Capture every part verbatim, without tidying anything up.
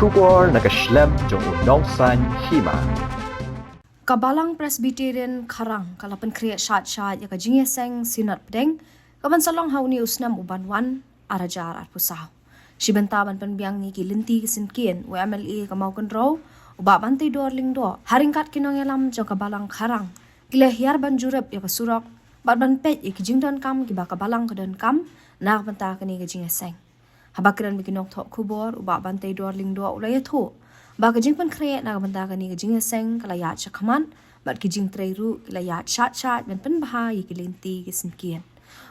Khubor na ka shlem jong u Nongsaiñ Hima. Ka Balang Presbyterian Kharang ka la pynkhreh shait shait ïa ka jingïaseng Synod Pdeng ka ban sa long ha une u snem u ban wan, ar hajar arphew saw. Shi bynta ban pynbiang ïa ki lynti ki syngkien, u M L A ka Mawkynrew, u Bah Banteidor Lyngdoh, ha ryngkat ki nongïalam jong ka Balang Kharang ki la hiar ban jurip ïa ka surok bad ban peit ïa ki jingdonkam kiba ka Balang ka donkam na ka bynta kane ka jingïaseng. Haba kren bad ki nongthoh khubor, u Bah Banteidor Lyngdoh u la ïathuh ba ka jingpynkhreh na ka bynta kane ka jingïaseng ka la ïaid shakhmat bad ki jingtrei ruh ki la ïaid shait shait ban pynbha ïa ki lynti ki syngkien.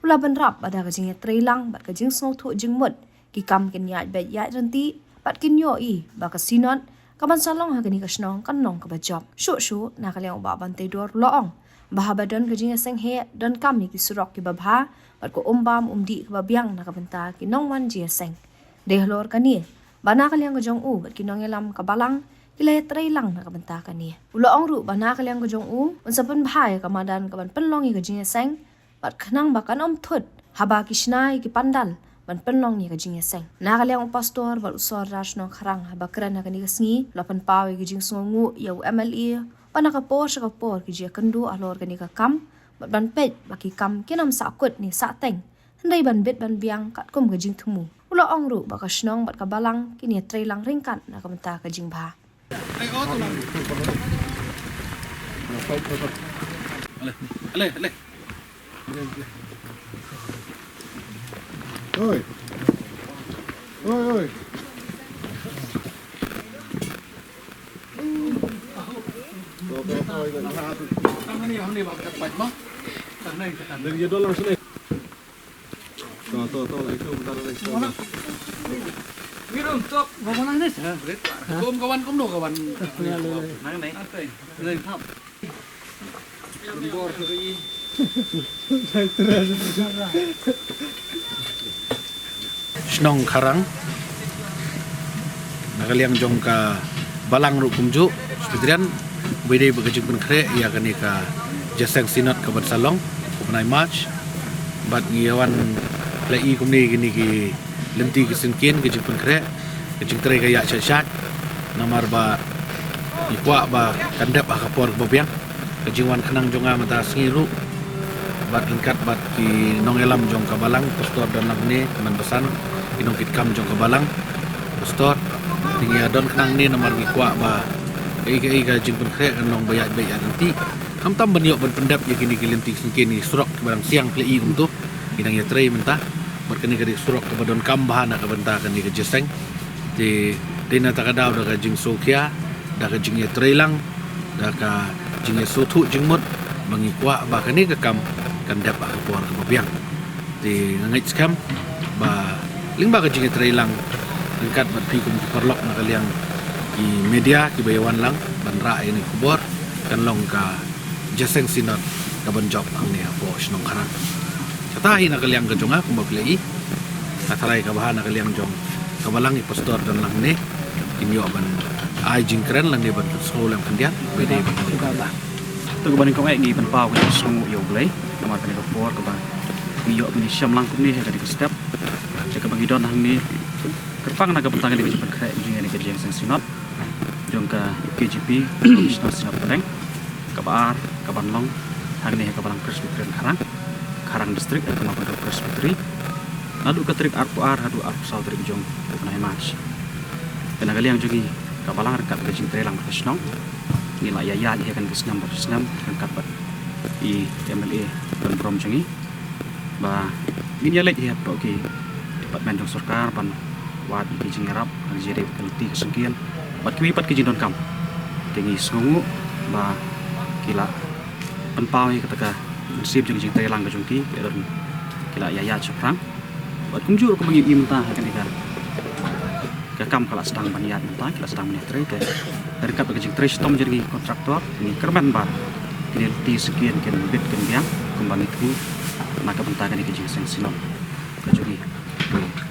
U la bynrap ba da ka jingïatreilang bad ka jingsngewthuh jingmut, ki kam kin ïaid beit ïaid ryntih bad kin ïohi ba ka Synod ka ban sa long ha kane ka shnong kan long kaba jop. Shuh shuh na ka liang u Bah Banteidor u la ong ba haba don ka jingïaseng heh, donkam ïa ki surok kiba bha bad ka um bam um dih kaba biang na ka bynta ki nongwan jingïaseng. Dei halor kane ba na ka liang ka jong u bad ki nongïalam ka Balang ki la ïatreilang na ka bynta kane. U la ong ruh ba na ka liang ka jong u un sa pynbha ïa ka madan ka ban pynlong ïa ka jingïaseng bad khnang ba kan ym thut haba ki shna ïa ki pandal ban pynlong ïa ka jingïaseng. Na ka liang u pastor bad u sordar shnong Kharang, haba kren ha kane ka sngi, u la pynpaw ïa ka jingsngewnguh ïa u M L A ba na ka por sha ka por ki jia kynduh halor kane ka kam bad ban peit ba ki kam kin ym sahkut ne sahteng, hynrei ban bit ban biang katkum ka jingthmu. U la ong ruh ba ka shnong bad ka Balang kin ïatreilang ryngkat na ka bynta ka jingbha. Ale, ale, ale. Oi. Oi, oi. Ngirum tok, bawa nang ni, sir. Kum kawan, kum no kawan. Nang ni. Nang ni, hap. Shnong Kharang, na ka liang jong ka Balang ruh kumjuh, Presbyterian, ba dei ba ka jingpynkhreh ïa kane ka jingïaseng Synod ka ban sa long, u bnai March, bad ngi ïa wan plie kumne kine ki lynti ki syngkien ka jingpynkhreh, ka jingtrei ka ïaid shait shait, namar ba ngi kwah ba kan dep ha ka por kaba biang. Ka jingwan khnang jong nga mynta sngi ruh bad ryngkat bad ki nongïalam jong ka Balang, pastor don lang ne, man basan ki nongkitkam jong ka Balang, pastor, te ngi ïa don khnang ne namar ngi kwah ba kaei kaei ka jingpynkhreh kan long ba ïaid beit ïaid ryntih. Khamtam ban ïoh ban pyndep ïa kine ki lynti ki syngkien, ki surok kiba dang siang plie kumto, ki dang ïatrei mynta. Bad kane ka dei surok kaba donkam bha na ka bynta kane ka jingïaseng. Te dei na kata ka daw da ka jingsngewkhia, da ka jingïatreilang, da ka jingïasngewthuh jingmut ba ngi kwah ba kane ka kam kan dep ha ka por kaba biang. Te nga ngeit skhem ba lyngba ka jingïatreilang ryngkat bad phi kum ki paralok na ka liang ki media kiba ïa wan lang ban rah ïa kane ka khubor, kan long ka jingïaseng Synod ka ban jop hangne hapoh shnong Kharang. Kata hi na ka liang ka jong nga kumba phi la i. Nga tharai kaba ha na ka liang jong ka Balang, i pastor don lang ne, kin ïoh ban ai jingkren lane ban pynsngew lem khyndiat ba dei ba. To kaba nyngkong eh ngi pynpaw ka jingsngewnguh ïa U Blei namar kane ka por kaba ngi ïoh ban ïashem lang kumne ha kane ka step. Te kaba ngi don hangne kyrpang na ka bynta kane ka jingpynkhreh jong kane ka jingïaseng Synod jong ka K J P, National Synod Pdeng, kaba ar, ka ban long hangne ha ka Balang Presbyterian Kharang, Kharang District, ha ka Mawkynrew Presbytery, naduh ka tarik arphew ar haduh arphew saw tarik jong u bnai March. Te na ka liang jong ngi ka Balang ryngkat ka jingtreilang ka shnong, ngi la ïa ïaid ïa kane ka snem bad snem ryngkat bad i M L A don burom jong ngi. Ba ngin ïa leit ïa hapoh ki department jong sorkar ban wad ïa ki jingïarap, ha ki jingïarap ka lynti ka syngkien bad kiwei pat ki jingdonkam. Te ngi sngewnguh ba ki la pynpaw ïa kata ka mynsiem jong ka jingtreilang ka jong ki, ki la ïa ïaid shaphrang. Bad kumjuh ruh kumba ngi i mynta ha kane ka ka kam ka la sdang ban ïaid mynta, ka la sdang ban ïatrei te. Ryngkat bad ka jingtrei shitom jong ngi ki kontraktor, ngi kyrmen ba kine lynti syngkien kin bit kin biang kumba ngi thmu na ka bynta kane ka jingïaseng Synod ka jong ngi.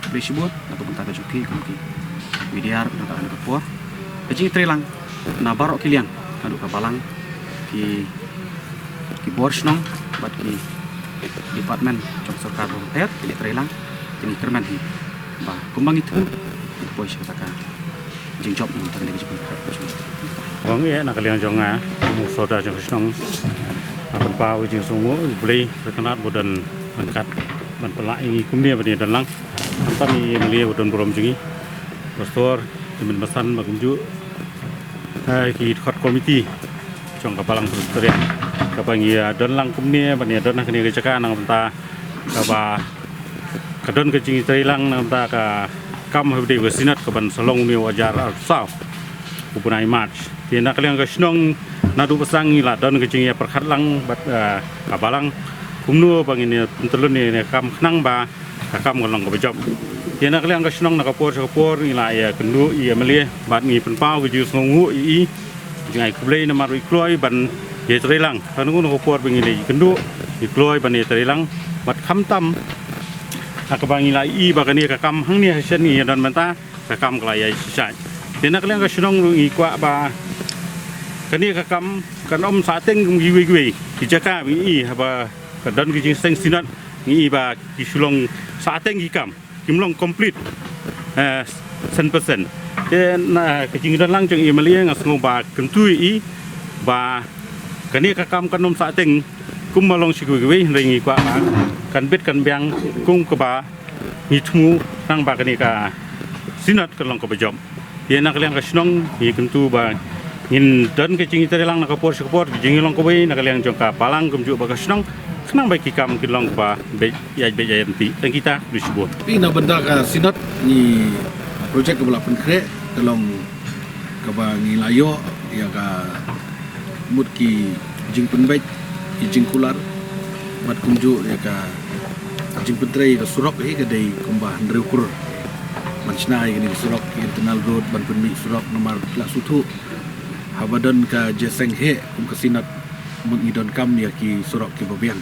Khublei shibun na ka bynta ka jong ki kum ki media ruh na kane ka por. Ka jingtreilang na baroh ki liang, naduh ka Balang, ki ki bor shnong bad ki department jong sorkar bapher ki la treilang, te ngi kyrmen hi ba kumba ngi thmu ngi poi sha kata ka jingjop na ka bynta ka jingpynpaw. Ong ïa na ka liang jong nga, u sordar jong ka shnong, nga pynpaw ka jingsngewnguh ïa U Blei, ka kynad ba don ryngkat ban pynlah ïa ngi kumne ban ïa don lang. Khamtam ïa i ïa mane ba don burom jong ngi, pastor, i mynbasan ba kumjuh, eh, ki dkhot komiti jong ka Balang Presbyterian, kaba ngi ïa don lang kumne ban ïa don ha kane ka jaka na ka bynta kaba ka don ka jingïatreilang na ka bynta ka kam ha ba dei ka synod kaban sa long une u hajar arphew saw, u bnai March. Te na ka liang ka shnong naduh ba sdang ngi la don ka jingïapyrkhat lang bad, eh, ka balang kumno ba ngin ïa pyntlun ïa kane ka kam khnang ba ka kam kan long kaba jop. Te na ka liang ka shnong na ka por sha ka por ngi la ïakynduh ïa i ïa mane bad ngi pynpaw ka jingsngewnguh ïa i, jingai khublei namar i kloi ban ïatreilang. Kano kano ka por ba ngi la ïakynduh, i kloi ban ïatreilang. Bad khamtam ha kaba ngi la ïohi ba kane ka kam hangne ha shen ngi ïa don mynta, ka kam ka la ïai shisha. Te na ka liang ka shnong ruh ngi kwah ba kane ka kam kan ym sah teng kum kiwei kiwei ki jaka ba ngi ïohi haba ka don ki jingseng synod, ngi ïohi ba ki shu long sah teng ki kam, kim long complete, eh, cent percent. Te na ka jingdon lang jong i ïa mane nga sngew ba kyntu ïa i ba kane ka kam kan ym sah teng kumba long shi kiwei kiwei, hynrei ngi kwah ba kan bit kan biang kum kaba ngi thmu khnang ba kane ka synod kan long kaba jop. Te na ka liang ka shnong ngi kyntu ba ngin don ka jingïatreilang na ka por sha ka por, jingïalong kawei na ka liang jong ka balang kumjuh bad ka shnong khnang ba ki kam kin long kaba beit ïaid beit ïaid ryntih. Tang kita, khublei shibun. Te na bynta ka synod ngi, projek kaba la pynkhreh ka long kaba ngi la ïoh ïa ka mut ki jingpynbeit, ki jingkular bad kumjuh ïa ka jingpyntrei ka surok, eh, ka dei kumba hynriew klur ban shna ïa kane ka surok, ki internal road, ban pynmih surok namar phi la sngewthuh haba don ka jingïaseng heh kum ka synod mut ngi donkam ïa ki surok kiba biang.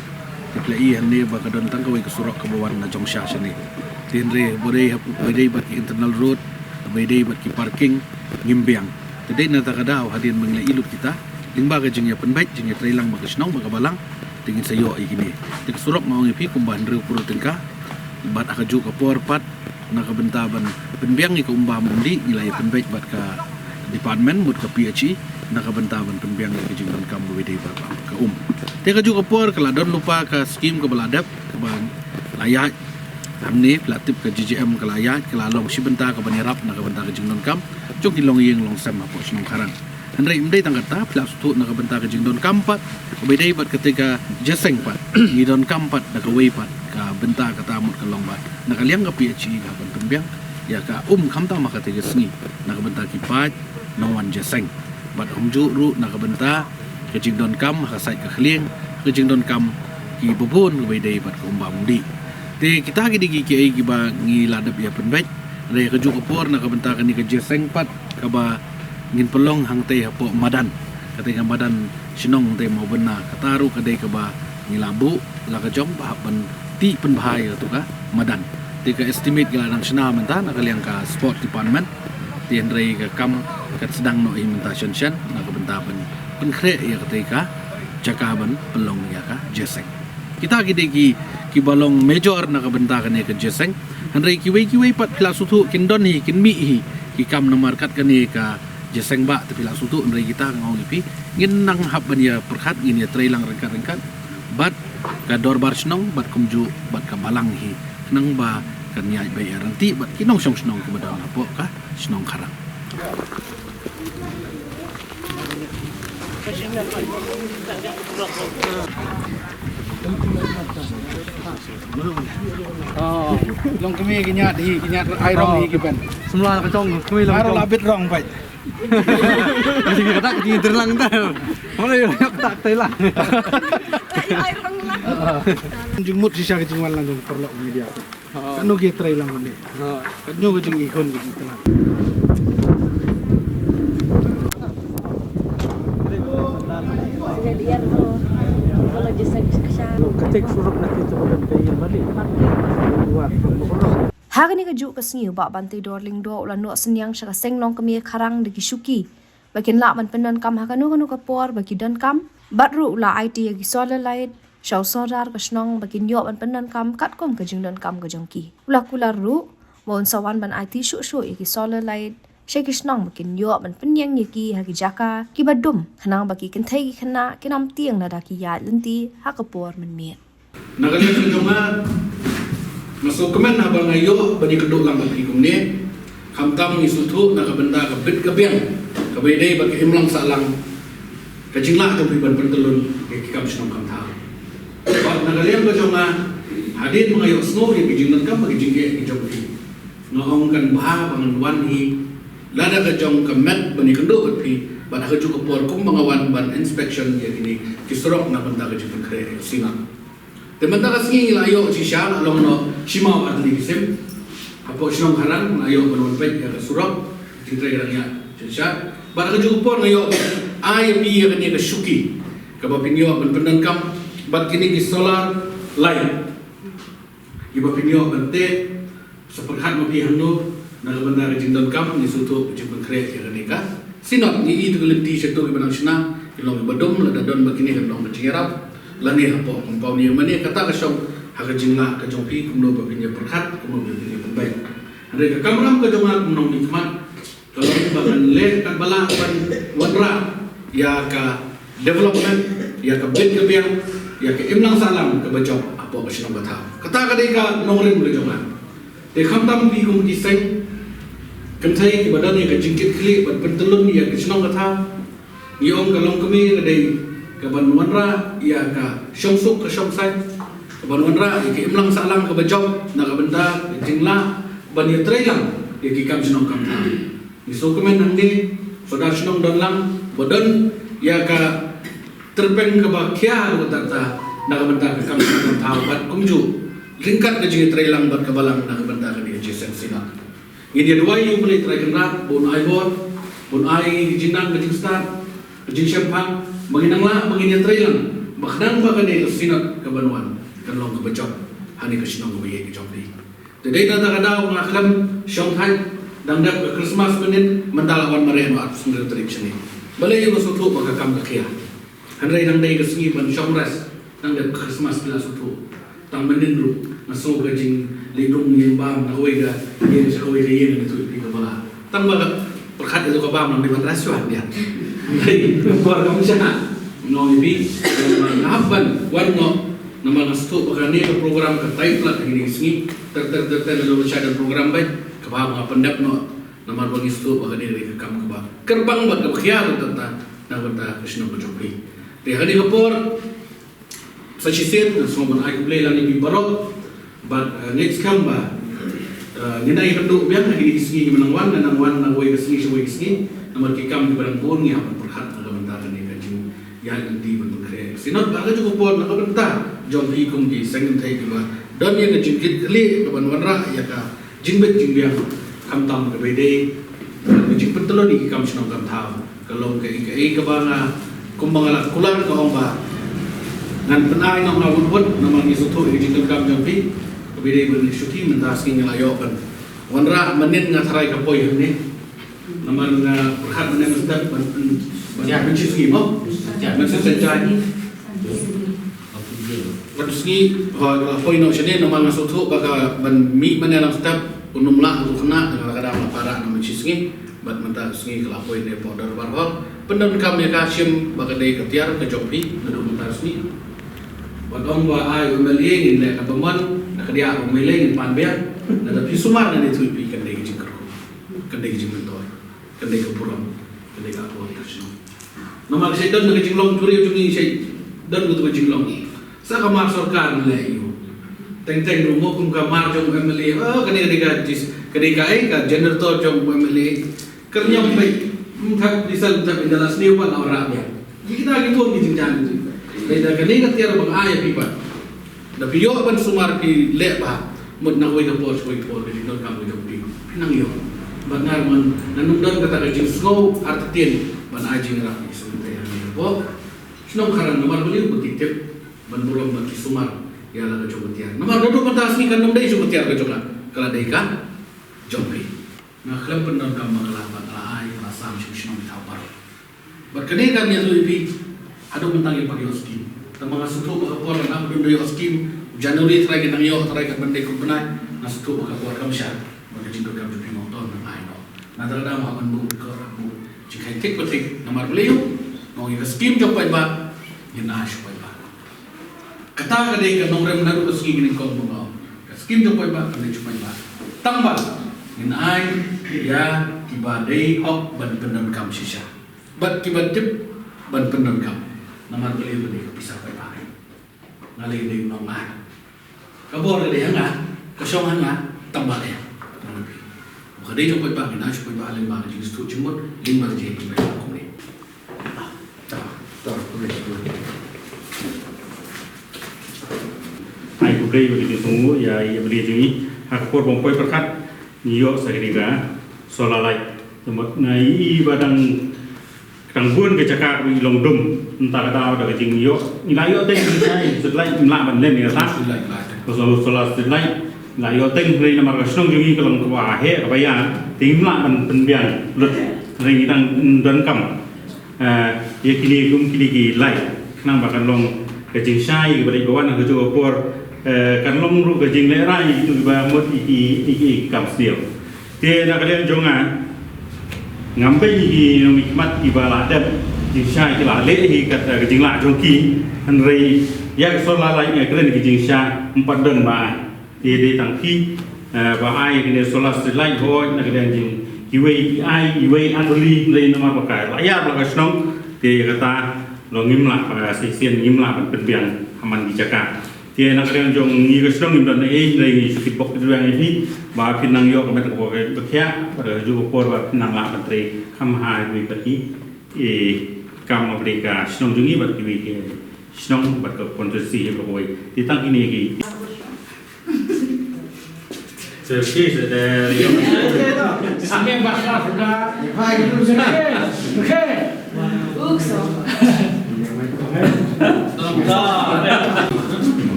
Te phi la ïohi hangne ba ka don tang kawei ka surok kaba wan na jong sha shane. Te hynrei haba dei, haba dei bad ki internal road, haba dei bad ki parking, ngim biang. Te dei na kata ka daw hadien ba ngi la ïohi lut kita lyngba ka jingïapynbeit, jingïatreilang bad ka shnong bad ka balang, te ngin sa ïoh ïa kine. Te ka surok nga ong ïa phi kumba hynriew klur tyngka. Bad ha kajuh ka por pat na ka bynta ban pynbiang ïa ka umbam umdih ngi la ïapynbeit bad ka department mut ka P H E na ka bynta ban pynbiang ïa ka jingdonkam kaba dei bad ka um. Te kajuh ka por ka la don lypa ka skim kaba la dep kaba la ïaid. Hangne phi la tip ka G G M ka la ïaid, ka la long shi bynta kaban ïarap na ka bynta ka jingdonkam jong ki longïing longsem hapoh shnong Kharang. Hynrei ym dei tang kata, phi la sngewthuh na ka bynta ka jingdonkam pat kaba dei bad kata ka jingïaseng pat, ngi donkam pat da kawei pat ka bynta kata mut ka long bad na ka liang ka P H E ka ban pynbiang ïa ka um khamtam ha kata ka sngi na ka bynta ki paid nongwan jingïaseng. Bad kumjuh ruh na ka bynta ka jingdonkam ha ka sait ka khlieng, ka jingdonkam kiba bun kaba dei bad ka umbam umdih. Te kita ki dei ki, kiei kiba ngi la dep ïapynbeit. Hynrei kajuh ka por na ka bynta kane ka jingïaseng pat kaba ngin pynlong hangtei hapoh madan. Kata ka madan shnong te Mawbynna, kata ruh ka dei kaba ngi la buh la ka jong ba hap ban tih pynbha ïa kato ka madan. Te ka estimate ka la dang shna mynta na ka liang ka sport department. Te hynrei ka kam ka sdang noh hi mynta shen shen na ka bynta ban pynkhreh ïa kata ka jaka ban pynlong ïa ka jingïaseng. Kita ki dei ki, kiba long major na ka bynta kane ka jingïaseng. Hynrei kiwei kiwei pat phi la sngewthuh kin don hi, kin mih hi ki kam namar kat kane ka jingïaseng bah, te phi la sngewthuh, hynrei kita nga ong ïa phi ngin nang hap ban ïapyrkhat, ngin ïatreilang ryngkat ryngkat bad ka dorbar shnong bad kumjuh bad ka balang hi khnang ba kan ïaid beit ïaid ryntih bad ki nongshong shnong kiba don hapoh ka shnong Kharang. Oh, long kmie ki ñiad hi, ki ñiad ai rong hi ki pen. Semla la ka jong, kmie la ka jong. Ai rong la bit rong pai. Jing ka tak, jing terlang ta. Mana yo tak tai lang. Ai rong lang. Jingmut shisha ka jingwan lang jong paralok media. Kano ki trei lang mane. Kano ka jingïakhun ka jingtnat. Katek surok na kita badan kayu mane. Luar. Ha kane kajuh ka sngi u Bah Bantei Dor Lyngdoh u la noh synñiang sha ka seng nongkmie Kharang da ki shuki ba kin lah ban pyndonkam ha kano kano ka por ba ki donkam. Bad ruh u la aiti ïa ki solar light sha u sordar ka shnong ba kin ïoh ban pyndonkam katkum ka jingdonkam ka jong ki. U la kular ruh ba un sa wan ban aiti shuh shuh ïa ki solar light sha ki shnong ba kin ïoh ban pynïeng ïa ki ha ki jaka kiba dum, khnang ba ki kynthei ki khynnah kin ym tieng lada ki ïaid lynti ha ka por mynmiet. Na ka liang ka jong nga, nga sngewkmen haba nga ïoh ban ïakynduh lang bad phi kumne. Khamtam ngi sngewthuh na ka bynta ka bit ka biang kaba ïadei bad ka imlang sahlang, ka jingleh jong phi ban pyntlun ïa ki kam shnong kam thaw. Bad na ka liang ka jong nga, hadien ba nga ïohsngew ïa ki jingdonkam bad ki jingeh ki jong phi, nga ong kan bha ba ngan wan hi lada ka jong ka met ban ïakynduh bad phi, bad ha kajuh ka por kumba nga wan ban inspection ïa kine ki surok na bynta ka jingpynkhreh ïa ka Synod. Te mynta ka sngi ngi la ïoh shisha, la long noh shi maw ar tylli ki snem. Hapoh shnong Kharang nga la ïoh ban wan peit ïa ka surok, jingtrei ka dang ïaid shisha. Bad ha kajuh ka por nga ïoh ai ïa phi ïa kane ka shuki kaba phin ïoh ban pyndonkam bad kine ki solar light kiba phin ïoh ban teh sa pyrkhat ma phi hangno na ka bynta ka jingdonkam, ngi sngewthuh ka jingpynkhreh ïa kane ka Synod. Ngi i to ka lynti sha to kiba nang shna, ki long kiba dum, lada don ba kine kan long ka jingïarap lane hapoh compound ïa mane kata ka shong ha ka jinglah ka jong phi kumno ba phin ïa pyrkhat, kumno ba phin ïa pynbeit. Hynrei ka kamram ka jong nga kum u nongmihkhmat ka long ba ngan leh katba lah ban wanrah ïa ka development, ïa ka bit ka biang, ïa ka imlang sahlang kaba jop hapoh ka shnong ka thaw. Kata ka dei ka nongrim ka jong nga. Te khamtam phi kum ki seng kynthei kiba don ïa ka jingkitkhlieh ban pyntlun ïa ka shnong ka thaw, ngi ong ka longkmie ka dei kaban wanrah ïa ka shongsuk ka shongsaiñ, kaban wanrah ïa ka imlang sahlang kaba jop na ka bynta ka jinglah ban ïatreilang ïa ki kam shnong kam thaw. Ngi sngewkmen hangne, Phadar shnong don lang, ba don ïa ka tyrpeng kaba khia ha kata kata na ka bynta ka kam shnong kam thaw bad kumjuh ryngkat ka jingïatreilang bad ka balang na ka bynta kane ka jingïaseng Synod. Ngin ïa duwai ïa U Blei Trai Kynrad ba un ai bor, ba un ai ka jingnang ka jingstad, ka jingshemphang ba ngin nang lah ba ngin ïatreilang ba khnang ba kane ka Synod kaban wan kan long kaba jop hangne ka shnong kaba ïeit ka jong phi. Te dei na kata ka daw nga khlem shong thait, dang dep ka Christmas mynnin, mynta la wan mareh noh arphew hynriew tarik shane. Balei? Nga sngewthuh ba ka kam ka khia. Hynrei dang dei ka sngi ban shong rest, dang dep ka Christmas phi la sngewthuh. Tang mynnin ruh nga sngew ka jingleit rung ïing bam na kawei ka ïing sha kawei ka ïing, nga ithuh ïa phi kaba lah. Tang ba ka pyrkhat ïa ka bam, nang dei ban rest shuwa ïa. Hynrei ka por kam shah. Nga ong ïa phi, nga hap ban wan noh. Namar nga sngewthuh ba kane ka program ka tied palat ha kine ki sngi. Ter ter ter ter, lada shah don program beit, kaba hap nga pyndep noh. Namar ba ngi sngewthuh ba kane ka dei ka kam kaba kyrpang bad kaba khia ruh, tang na ka bynta ka shnong ka jong phi. Te ha kane ka por, sa shisien nga sngewbha ban ai khublei lang ïa phi baroh. Bad, eh, ngeit skhem ba, eh, ngin ïakynduh biang ha kine ki sngi kiba nang wan, nang wan na kawei ka sngi sha kawei ka sngi. Namar ki kam kiba dang bun ngi hap ban pyrkhat na ka bynta kane ka jingïaid lynti ban pynkhreh Synod. Bad ha kajuh ka por na ka bynta jong phi kum ki seng kynthei kiba don ïa ka jingkitkhlieh kaban wanrah ïa ka jingbit jingbiang, khamtam kaba ïadei ka jingpyntlun ïa ki kam shnong kam thaw. Ka long kaei kaei kaba nga, kumba nga la kular, nga ong ba ngan pynai noh nga wut wut, namar ngi sngewthuh ïa ka jingdonkam jong phi. Kaba ïadei bad kane ka shuki, mynta ka sngi nga la ïoh ban wanrah, mynnin nga tharai ka poi hangne. Namar nga pyrkhat mynne mynstep ban, ban, ban, ban shi sngi mo. Ban shi sngi. Ban shi sngi, hooid, la poi noh shane, namar nga sngewthuh ba ka ban mih mynne mynstep un ym lah u khynnah, te nga la ka dang la para na ban shi sngi. Bad mynta ka sngi ka la poi ne hapoh Dorbar Hall. Pyndonkam ïa ka, shim ba ka dei ka tiar ka jong phi naduh mynta ka sngi. Bad ong ba ai u MLA ngin leh kaba mon, na ka diah u MLA ngin pan biang. Lada phi sumar ngan ïathuh ïa phi, kan dei ka jingkyrkhu, kan dei ka jingmyntoi, kan dei ka burom, kan dei ka akor ka shnong. Namar shait don ka jinglong, juri jong ngi shait don ka jinglong. Sa ka mar sorkar ngi leh ïa u. Teng teng ruh mo kum ka mar jong u MLA. Oh, kane ka dei ka jis, ka dei ka, eh, ka generator jong u MLA. Kyrñam peit. Ym thep diesel, ym thep, ynda la sniew pat la wanrah biang. Kita ki bun ki jingjan ki. Dei da kane ka tiar ba nga ai ïa phi pat. Da phi ïoh ban sumar phi leh bha, mut na kawei ka por sha kawei ka por ka jingdonkam ka jong phi, phi nang ïoh. Bad nga ruh ngan ym don kata ka jingsngew artatien ban ai jingïarap ïa ki seng kynthei ha kane ka por. Shnong Kharang namar balei ba ki tip ban burom bad ki sumar ïa la ka jong ka tiar. Namar naduh mynta ka sngi kan ym dei jong ka tiar ka jong nga, ka la dei ka jong phi. Nga khlem pyndonkam ba nga la, ba nga la ai, ba nga la sam sha ki shnong ki thaw baroh. Bad kane kan ïathuh ïa phi haduh mynta ngim pat ïoh skim. Tangba nga sngewthuh ba ka por kan ap dun da ïoh skim. January trai kin nang ïoh, trai kan ban dei khuid bnai. Nga sngewthuh ba ka por kam shah. Bad ka jingdonkam jong phi nga ong to nang ai noh. Nata ka daw ma ban buh record, buh jingkheiñ thik ba thik, namar balei? Namar ïa ka skim jong paidbah ngin ai sha paidbah. Kata ka dei ka nongrim naduh ka sngi ka nyngkong ba nga ong, ka skim jong paidbah ka dei jong paidbah. Tang ba ngin ai ïa kiba dei hok ban pyndonkam shisha bad kiba tip ban pyndonkam. Namar balei? Ba dei ka pisa paidbah. Nga lei dei nongai. Ka bor ka dei ha nga, ka shong ha nga, tang ba dei. Ka dei jong paidbah, ngin ai sha paidbah lyngba ka jingsngewthuh jingmut, lyngba ka jingpynbeit kumne. Ai khublei ïa ka jingsngewnguh ïa i M L A jong ngi. Ha ka por ba ngam poi pyrkhat, ngi ïoh sa kane ka solar light. Namar nga i ba dang Ka dang bun ka jaka kaba i long dum. Mynta ka daw da ka jingïoh, ngi la ïoh teng ka street light, ngim lah ban len ïa kata. Street light, street light. Ka solar, solar street light, ngi la ïoh teng, hynrei namar ka shnong jong ngi ka long kaba heh kaba ïar, te ngim lah ban pynbiang lut. Hynrei ngi dang donkam, eh, ïa kine kum kine ki light, khnang ba kan long ka jingshai kaba dei ba wan ha kajuh ka por, eh, kan long ruh ka jinglehrain ïa kito kiba mut ïa ki, ïa ki kam sniew. Te na ka liang jong nga, ngam peit ïa ki nongmihkhmat kiba la dep jingshai, ki la leh hi kat, eh, ka jinglah jong ki, hynrei ïa ka solar light nga kren ki jingshai, ym pat don ba ai. Te dei tang phi, eh, ba ai kine solar street light, hooid na ka liang jong kiwei ki ai, kiwei ar tylli, hynrei namar ba ka la ïar la ka shnong, te ïa kata long ngim lah, eh, shisien ngim lah ban pynbiang ha man ki jaka. Te na ka liang jong ngi ka shnong ngim don ei ei, hynrei ngi shu kitbok kitweng ïa phi ba phin nang ïoh ka met kaba khiah, bad ha kajuh ka por ba phin nang lah ban trei kham bha ïa kiwei pat ki, eh, kam ba dei ka shnong jong ngi bad kiwei ki shnong bad ka constituency hi baroh kawei. Te tang kine ki.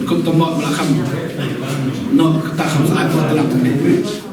Kum tama ba la kham. No, kata kham sa ai por tlang ni.